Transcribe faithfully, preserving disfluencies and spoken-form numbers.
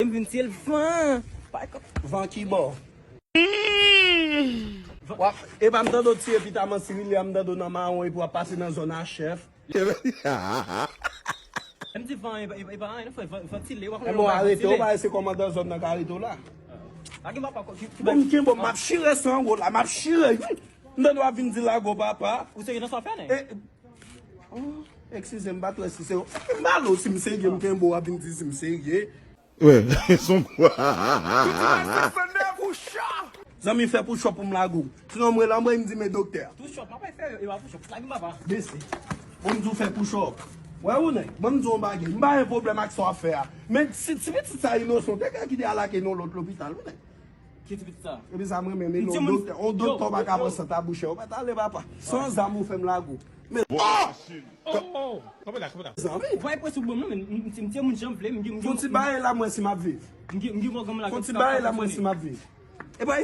M vin tiye l van. Pa kon- Van ki bò? W ap, e pa m tande w tiye pita mansi rilye a, m tande w nan mawon epi w ap pase nan zòn a chèf. M di van, e pa, e pa, e pa anyen, non, frè, van, vantile, w ap E bon, arete w, pa se kòmandan zòn nan ka arete w la. Pa gen papa ki, ki Bon, m kenbe w, m ap chire san wo la, m ap chire. M tande w ap vin di lago papa. Ou serye nan sa w fè, nen? E, oh, eskize m, m pa t wè si se w. M pa lo si m serye, m kenbe w ap vin di si m serye. Wè, son Zanmi fè push up pou m lago. Sinon, mwen la, mwen, m di men doktè. Push up, m ap fè yo, e pa push up, la gen papa. Bese. Bon, m di w fè push up. Wè ou nèg, bon, m di w yon bagay. M pa gen pwoblèm ak sa w ap fè a. Men si ti pitit sa inosan, te ka kite al lage nan lòt lopital, ou nèg. Ki ti pitit sa? Epi sa mwen menm, e Ti yon moun- doktè, yon doktè pa ka pran san tabouchè. Ou pa t ale papa. San zam ou fè m lago. Men oh! Oh, oh, kanpe la, kanpe la. Zanmi. Vwa e pwes ou bon, non, men m ti moun jan vle, m gen m Fon ti bagay la mwen si m ap viv. M gen m gen bon granm la. Fon ti bagay la mwen si m ap viv. E pa